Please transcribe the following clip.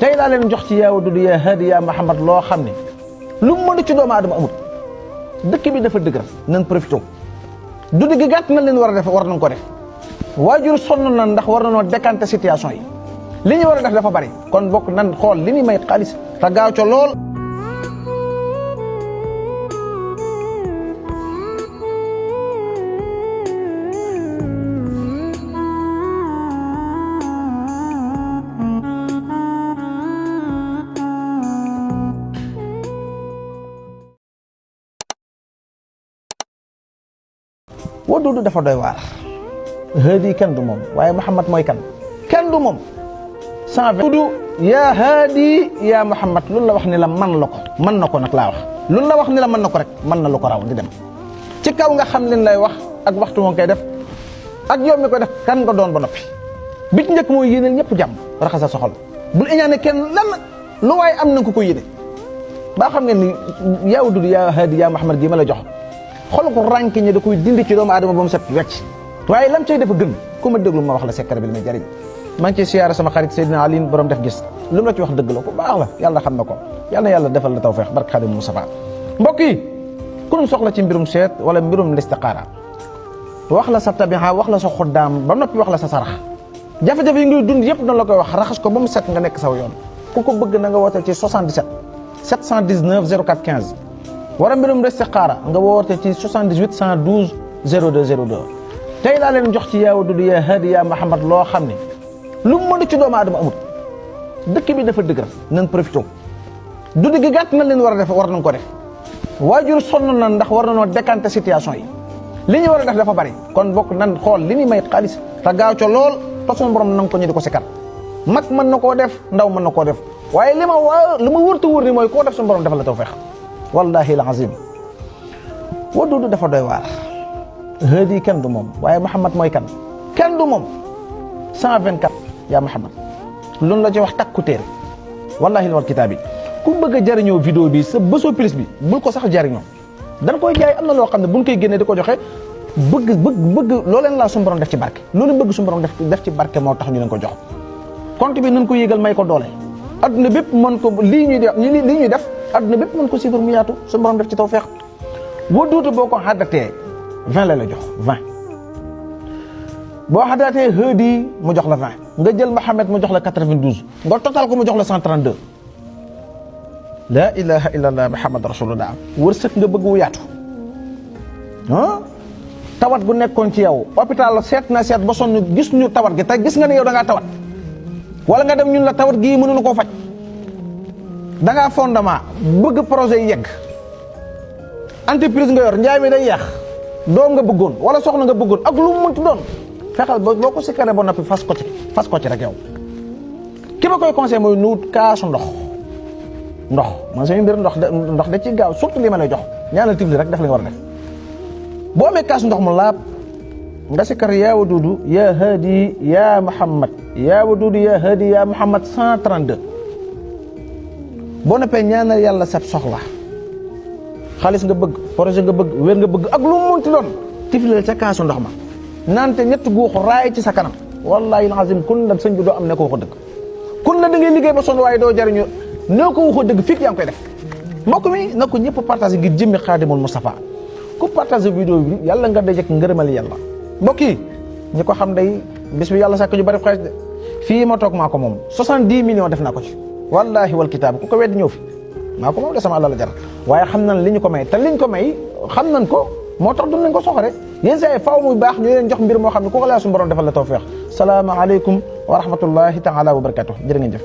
tey laa leen jox ci yaa Waduud yaa Haadi yaa Muhammad loo xam ne lu mu mën ci doomu aadama amul. dëkk bi dafa dëgg nañ profité dund gi gàtt na leen war a def war nañ ko def waajur sonn na ndax war nañoo décanter situation yi li ñu war a def dafa bari kon bokk nan xool li ñuy may xaalis te gaaw ca lool. Waduud dafa doy waar Haadi kenn du moom waaye Muhammad mooy kan kenn du moom 120 Waduud yaa Haadi yaa Muhammad lu la wax ni la man la ko mën na ko nag laa wax lu la wax ni la mën na ko rek mën na lu ko raw di dem ci kaw nga xam leen lay wax ak waxtu moo koy def ak yow mi koy def kan nga doon ba noppi bi ci njëkk mooy yéeneel ñëpp jàmm raxasa soxol bul iñaane kenn lan lu waaye am na ko ko yéene baa xam ngeen ni yaa Waduud yaa Haadi yaa Muhammad gi ma la jox xol ko rànki ñi da koy dindi ci doomu aadama ba mu set wecc waaye lam cay dafa gën ku ma déglu ma wax la secret bi li may jëriñ maa ngi ciy siyaara sama xarit Seydina Aliin borom def gis lu mu la ci wax dëgg la ku baax la yàlla xam na ko yàlla na yàlla defal la tawfeex barke Xaadimu Mustafaa mbokk yi ku ñu soxla ci mbirum seet wala mbirum listixaara wax la sa tabixa wax la sa xuddaam ba noppi wax la sa sarax jafe-jafe yi ngay dund yëpp noonu la koy wax raxas ko ba mu set nga nekk saw yoon ku ko bëgg na nga woote ci 77 719 04 15 wara mbirum listixaara nga woote ci 78 112 02 02 tey laa leen jox ci yaa Waduud yaa Haadi yaa Muhammad loo xam ne lu mu mën ci doomu aadama amul dëkk bi dafa dëgg nañ profité dund gi gàtt na leen war a def war nañ ko def waajur sonn na ndax war nañoo décanter situation yi li ñu war a def dafa bari kon bokk nan xool li ñuy may xaalis te gaaw ca lool te suñu borom nanga ko ñu di ko sikkat mag mën na koo def ndaw mën na koo def waaye li ma wërta wër ni mooy koo def suñu borom defal la tawfeex wallahi alazim Waduud dafa doy waar Haadi kenn du moom waaye Muhammad mooy kan kenn du moom 124 yaa Muhammad loolu la ci wax takku téere wallahi wal kitaabi ku bëgg a jariñoo vidéo bi sa bësoo plus bi bul ko sax jariñoo dañ koy jaay am na loo xam ne buñ koy génnee di ko joxe bëgg loo leen laa suñu borom def ci barke loolu bëgg suñu borom def ci barke moo tax ñu leen ko jox compte bi nañ ko yéegal may ko doole adduna bépp mën ko lii ñuy def adduna bépp mën ko siifar mu yaatu suñu borom def ci tawfeex Waduud boo ko xaddatee 20 la jox 20 boo xaddatee Haadi mu jox la 20 nga jël Muhammad mu jox la 92 nga total ko mu jox la 132 la ilaha illallah Muhammad rasulullah wërsëg nga bëgg wu yaatu tawat gu nekkoon ci yow hôpital seet na seet ba sonn gis ñu tawat gi te gis nga ne yow da ngaa tawat wala nga dem ñun la tawat gii mënuñu koo faj da ngaa fondement bëgg projet yi yegg entreprise nga yor njaay mi day yeex doom nga bëggoon wala soxna nga bëggoon ak lu mu mënti doon fexeel ba boo ko sikkaree ba noppi fas ko ci rek yow ki ma koy conseillé mooy nuut kaasu ndox man suñu mbir ndox da ci gaaw surtout li ma lay jox ñaanal tifli rek def li nga war a def boo amee kaasu ndox mu laab nga sikkar yaa Waduud yaa Haadi yaa Muhammad yaa Waduud yaa Haadi yaa Muhammad 132 boo noppee ñaanal yàlla sab soxla xaalis nga bëgg projet nga bëgg wér nga bëgg ak lu mu munti doon tifleel ca kaasu ndox ma naante ñett guuxu raay ci sa kanam wallahi alazim kun la sëñ bi doo am ne ko waxo dëgg kun la da ngay liggéey ba sonn waaye doo jariñu noo ko waxoo dëgg fii yaa ngi koy def mbokk mi na ko ñëpp partagé ngir jëmmi Xaadimul Mustafa ku partagé vidéo bi yàlla nga dajek ngërëmal yàlla mbokk yi ñi ko xam day bis bi yàlla sàkk ñu bari xaalis de fii ma toog maa ko moom 70 millions def naa ko ci wallahi wal kitaab ku ko weddi ñëw fi maa ko moom de sama àlla la jaral waaye xam nañ li ñu ko may te liñ ko may xam nañ ko moo tax duñ leen ko soxore yéen saa faaw muy baax ñu leen jox mbir moo xam ne ku ko laa suñu borom defal la tawfeex salaamaaleykum wa rahmatullahi taala wa barakatuh jërë ngeen jëf